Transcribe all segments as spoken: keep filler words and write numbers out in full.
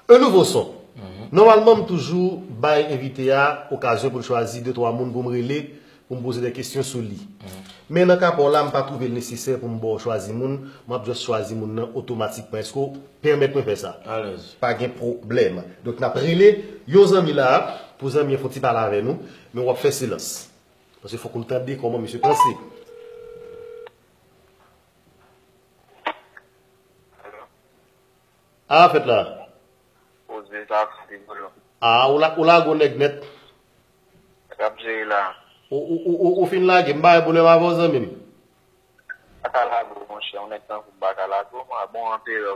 Un nouveau son. Nòmalman, m toujou bay envite a okazyon pou l chwazi de twa moun pou m rele, pou m poze de kesyon sou li. Men nan ka pa w la, m pa twouve l nesesè pou m ba w chwazi moun, m ap just chwazi moun nan otomatikman. Èske w pèmèt mwen fè sa? Alèz. Pa gen pwoblèm. Donk, n ap rele yon zanmi la, pou zanmi an fè yon ti pale avè nou, men w ap fè silans. Paske fòk nou tande kòman misye panse. A, fèt la. Poze sa, rigolo. A, ou la, ou lage yon nèg nèt. Sa k ap jere la? Ou, ou, ou, ou, ou fin lage, m pa gen pwoblèm avè w, zanmi m. Pa ka lage w, monchè, yon nèg tankou m pa ka lage w, mwen, bon, anperè.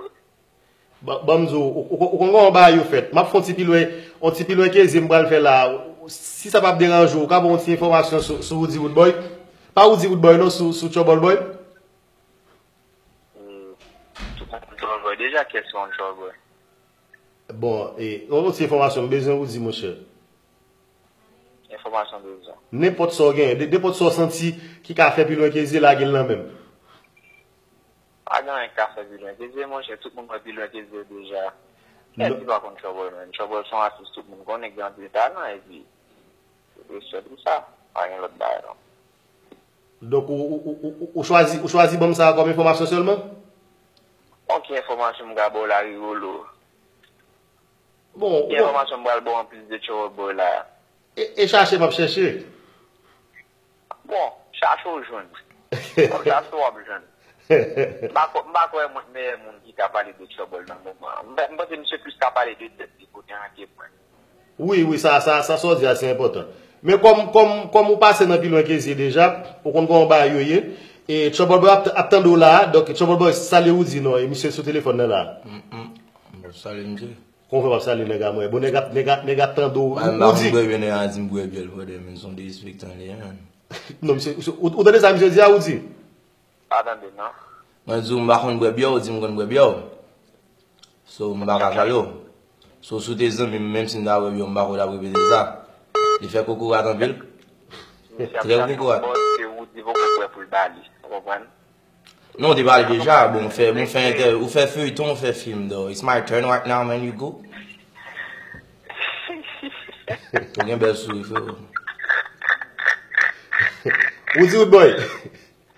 Ban, ban m di w, ou, ou, ou konn kòman bagay yo fèt. M ap fè yon ti pi lwen, yon ti pi lwen ke zen m pral fè la. Si sa p ap deranje w, ou ka ban yon ti enfòmasyon sou, sou Roody Roodboy. Pa Roody Roodboy non, sou, sou Trouble Boy. Hmm. Tout moun konn Trouble Boy. Deja, kiyès ki konn Trouble Boy? Bon, e, yon ti enfòmasyon m bezwen Roody, monchè. Enfòmasyon bezwen. Nenpòt sa w genyen, de, nenpòt sa w santi ki ka fè pi lwen ke zen, lage l nan men m. Pa gen anyen k ka fè pi lwen ke zen, monchè, tout moun wè pi lwen ke zen deja. Kiyès ki pa konn Trouble, man? Trouble se yon atis tout moun konnen, gen anpil talan, epi respè pou sa. Pa gen lòt bagay non. Donk, ou, ou, ou, ou, ou chwazi, ou chwazi ban m sa a kòm enfòmasyon sèlman? Bon, ki enfòmasyon m ka ba w la, rigolo? Bon, ki enfòmasyon m pral ba w anplis de Trouble Boy la? E, e chache m ap chèche. Bon, chache w jwenn. W ap chache w ap jwenn. M pa kwè, m pa kwè mwen meyè moun ki ka pale de Trouble nan moman an. M, m panse misye plis ka pale de tèt li kounye a ke mwen. Wi, wi, sa, sa, sa, sa w di a, se enpòtan. Men kòm, kòm, kòm ou pase nan pi lwen ke zen deja, ou konn kòman bagay yo ye. E Trouble Boy ap, ap tande w la a, donk Trouble Boy, salye Roody non, e misye sou telefòn nan la. Mm, mm. Bon, salye misye. Kòman w fè w ap salye nèg la, mwen? Bon, nèg ap, nèg ap, nèg ap tande w, Roody. Mwen, m pa konn bwè byè, nèg la di m bwè byè, brother, men se yon disrespect an li ye, man. Non, misye, ou, ou tande sa misye di a, Roody? Pa tande, non. Mwen di w m pa konn bwè byè, ou di m konn bwè byè. So, m pa ka salye w. So, si w te zanmi m, menm si m ta bwè byè, m pa kwè w t ap repete sa. Li fè kokorat anpil. Trè kokorat. Misye ap chache yon bòs ke Roody poko prè pou l ba li. Ou konprann? Non, w te pale deja. Bon, w fè, bon, w fè entè-, ou fè feyton, ou fè fim, though. It's my turn right now, man, you go. Ou gen bèl souri, frero. Roody Roodboy.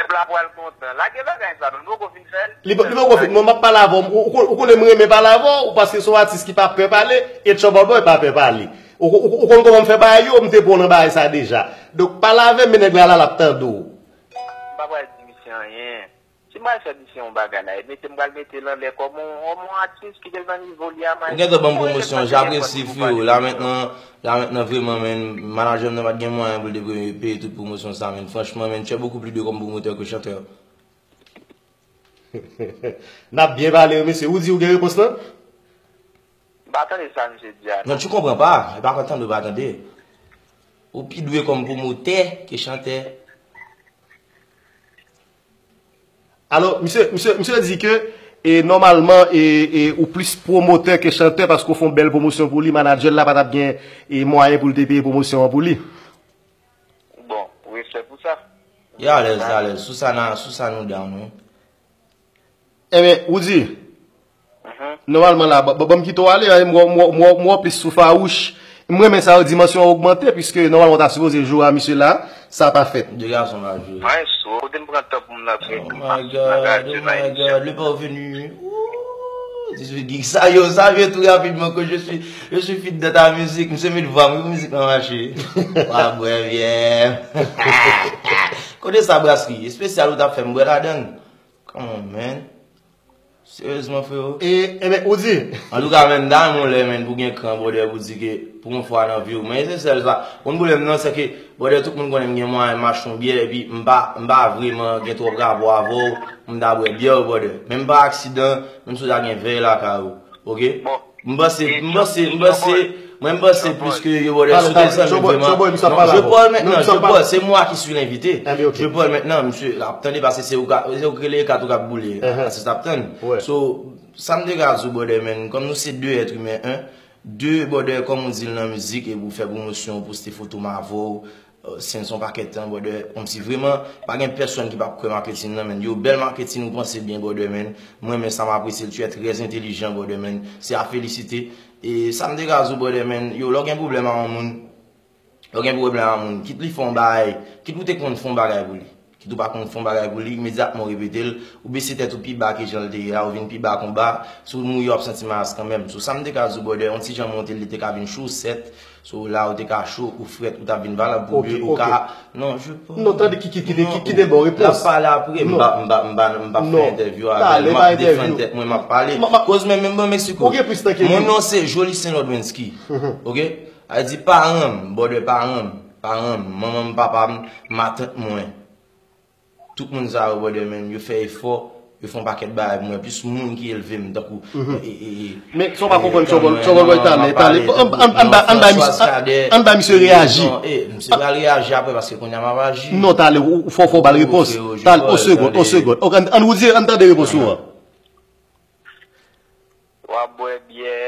Pèp la pral kontan. Lage bagay sa, non, nou poko fin fè l. Li, li poko fin. Mwen, m ap pale avè w. Ou, ou, ou konnen m renmen pale avè w, paske se yon atis ki pa pè pale, e Trouble Boy pa pè pale. Ou, ou, ou konn kòman m fè bagay yo, m te pran w nan bagay sa deja. Donk, pale avè m, men nèg la la, l ap tande w. M pa pral di misye anyen. Si m pral fè misye yon bagay la, e mete m pral mete l anlè kòm yon, kòm yon atis ki te nan nivo li a, man. Ou gentan ban m pwomosyon, j'apprécie, frero. La mentnan, la mentnan, vreman, men, manajè m nan pa t gen mwayen pou l te peye, peye tout pwomosyon sa, men. Franchman, men, tu es beaucoup plus doué comme promoteur que chanteur. N ap byen pale, wi, mesye. Ou di ou gen repons lan? M pa tande sa misye di a, non. Non, tu comprends pas. E pa konn tande, ou pa tande. Ou pi dwe kòm pwomotè ke chantè. Alò, misye, misye, misye di ke, e, nòmalman, e, e, ou plis pwomotè ke chantè, paske w fè yon bèl pwomosyon pou li, manadjè l la pa t ap gen, e, mwayen pou l te peye pwomosyon an pou li. Bon, respè pou sa. Ya, alèz, alèz. Sou sa, na, sou sa nou down, wi. Ebyen, Roody, nòmalman la, ba, ba, ban m kite w ale, m wè, m wè, m wè, m wè w plis sou fawouch. M renmen sa yo, dimansyon an ogmante, piske nòmalman w ta sipoze jwe a misye la, sa pa fèt. De gason pa jwe. Maestro, kote m pran tan pou m nan fè. Oh my God, oh my God, le parvenu. Ooh, this is gig. Sa yo, sa vye tou rapidman, que je suis, je suis fit dans ta musique. Misye met vwa m pou mizik lan mache. Pa bwè vyè. Kote sa brasri espesyal ou t ap fè m bwè ladann? Come on, man. Seryezman, frero. E, ebyen, ou di. Antouka, man, m ta renmen yon lè, man, pou gen kran, brother, pou di ke, pou yon fwa nan vi w. Men, se sèl sa. Konn pwoblèm nan, se ke, brother, tout moun konnen m gen mwayen m achte yon byè, epi m pa, m pa vreman gen twòp rapò avè w, pou m ta bwè byè w, brother. Men m pa aksidan, menm si w ta gen vèy lakay ou. Oke? Bon. M panse, m panse, m panse, mwen m panse plis ke yo, brother, si w te zanmi vreman. Non, je parle maintenant, je parle, c'est moi qui suis l'invité. Je parle maintenant, misye, ap tande, paske se ou ka, se ou ki rele kat ou k ap boule. Paske sa ap tann. So, sa m te ka di w, brother, man, kòm nou se de èt imen, en, de, brother, kòm ou di l nan mizik, e pou fè pwomosyon, poste foto m avè w, Sen son pakèt tan, brother. Kòmsi vrèman, pa gen pèsonn ki p ap kwè Marketing nan, men. Yo, bèl Marketing, ou panse byen, brother, men. Mwen, men sa m apresye l, tu es très intelligent, brother, men. Se a felisite. E sa m te ka di w, brother, men. Yo, lè w gen pwoblèm a yon moun, lè w gen pwoblèm a yon moun, kit li fè yon bagay, kit ou te konn fè yon bagay pou li, kit ou pa konn fè yon bagay pou li, imedyatman w repete l, ou bese tèt ou pi ba ke jan l te ye a, ou vin pi ba konba, si w mouye w ap santi malas kanmenm. So, sa m te ka di w, brother, yon ti jan monte l, li te ka vin cho, sèt. So, la ou te ka cho, ou frèt, ou t ap vin valab pou ou, ou ka. Non, je pense. Non, tande ki, ki, ki, ki, ki te ba w repons. L ap pale apre, m pa, m pa, m pa, m pa fè entèvyou avè l, m ap defann tèt mwen, m ap pale. Koz mwen menm, mwen Meksiko. Ou gen plis tan ke li. Mon non se Joly Saint Lodwensky. Oke? A di paran m, brother, paran m, paran m, manman m, papa m, matant mwen. Tout moun sa yo, brother, men, yo fè efò, yo fè yon pakèt bagay pou mwen. Plis moun ki elve m, tankou, e, e, e, men sa w pa konprann, Chòbòl, Chòbòl, Chòbòl, talè, talè. Ann ba misye reyaji. Non, e, misye pral reyaji apre, paske kounye a m ap aji. Non, talè, ou fò, fò ba l repons. Talè, on segond, on segond. Oke, ann, ann, ou di, ann tande repons ou an. W ap bwè byè.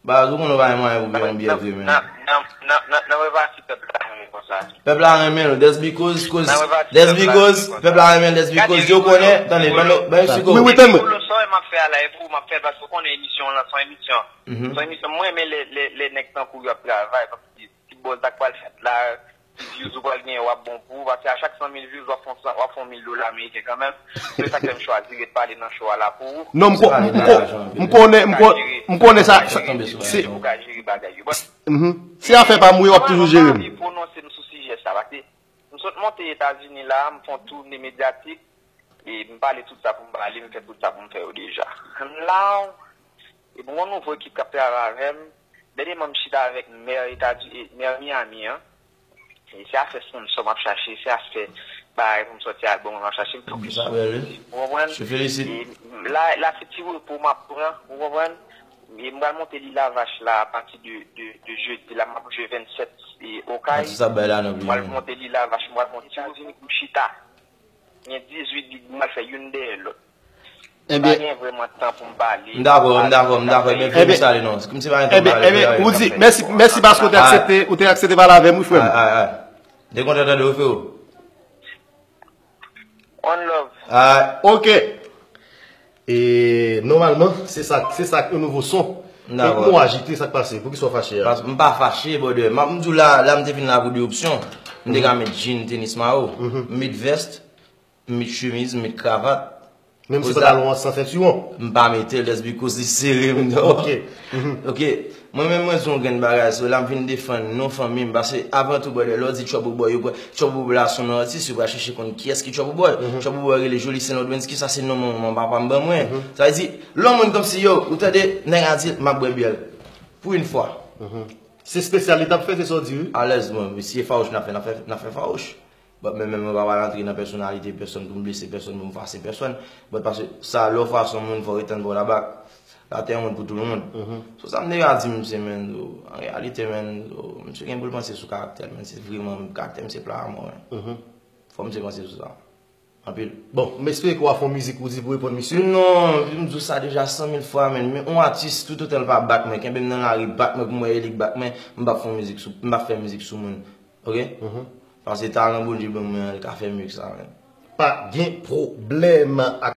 Baz, ou konnen w pa gen mwayen pou bwè yon byè vre, men. N ap, n ap, n ap, n ap, n ap, n ap repati pèp la renmen konsa. Pèp la renmen l, that's because, cause, that's because, pèp la renmen l, that's because yo konnen, tande, ban m, ban m eksplike w. Wi, wi, tann mwen. Sa m ap fè a la, e pou m ap fè l, paske w konnen emisyon an lan, se yon emisyon. Se yon emisyon, mwen renmen lè, lè, lè nèg tankou yo ap travay, paske ti bòz la k pral fèt la, ti views ou pral genyen, w ap bon pou ou, paske a chak san mil views, w ap fè yon, w ap fè yon mil dola ameriken kanmenm. Se sa k fè m chwazi ret pale nan show a la pou ou. Non, m ko-, m ko-, m konnen, m ko-, m konnen sa, sa, se, se afè pa m wi, w ap toujou jere m. Mwen, mwen pa anvi pwononse m sou sijè sa, paske m sot monte Etazini la, m fè yon toune medyatik, e m pale tout sa pou m pale, m fè tout sa pou m fè yo deja. M la, e m gen yon nouvo ekip k ap travay avè m. Dènyèman, m chita avèk mè Etazini, mè Miami an. E se afè sponsor m ap chache, se afè bagay pou m sòti album m ap chache, m fokis sou mizik, ou konprann? E la, la se ti repo m ap pran, ou konprann? E m pral monte Lil Avach la apati de, de, de jedi la, m ap jwe vennsèt e Okay. M pral monte Lil Avach, m pral monte Etazini pou m chita. Gen dizuit gig m pral fè youn dèyè lòt. Ebyen, m pa gen vrèman tan pou m pale. M dakò, m dakò, m dakò. Ebyen, fè m sale non. Kòm se pa gen tan pale, ebyen, ou di, mèsi, mèsi paske ou te aksepte, ou te aksepte pale avè m, wi, frè m. Ay, ay, ay. M te kontan tande w, freo. One love. Ay. Oke. E, nòmalman, se sa, se sa k yon nouvo son. M dakò. E kòman w ajite, sa k pase? Poukisa w fache a? Pas-, m pa fache, brother. M ap, m di w la, la m te vin la pou de opsyon. M te ka met jean, tenis, mayo. M met vès, m met chemiz, m met kravat. Menm si pantalon an san sentiwon? M pa mete l, that's because li sere m, non. Oke. Oke. Mwen menm, mwen di yon grenn bagay, so la m vin defann non fanmi m, paske avan tou, brother, lè w di Trouble Boy, yo pran, Trouble Boy la se yon atis, yo pral chèche konn kiyès ki Trouble Boy. Trouble Boy rele Joly Saint Lodwensky, sa se non manman papa m ban mwen. Sa vle di, lè yon moun kòmsi, yo, ou tande nèg a di, m ap bwè byè l. Pou yon fwa. Se espesyal li t ap fè, se sa w di, wi. Alèz, bon, si e fawouch n ap fè, n ap fè, n ap fè fawouch. But men, men mwen pa pral antre nan pèsonalite pèsonn pou m blese pèsonn, pou m fwase pèsonn. But paske sa, lè w fwase yon moun, fò w ret ann bò labak. La tè wont pou tout moun. So, sa m te ka di misye, men, so, an reyalite, men, so, misye gen pou l panse sou karaktè l, men se vreman karaktè misye pla a mò, men. Fò misye panse sou sa. Anpil. Bon, m espere ke w a fè yon mizik ou di pou reponn misye. Non, m di w sa deja san mil fwa, men, men yon atis, toutotan l pa bat mwen, kenbe m nan lari, bat mwen pou m wè e li k bat mwen, m p ap fè yon mizik sou, m p ap fè mizik sou moun. Oke? Paske talan Bondye ban mwen an, li ka fè miye ke sa, men. Pa gen pwoblèm ak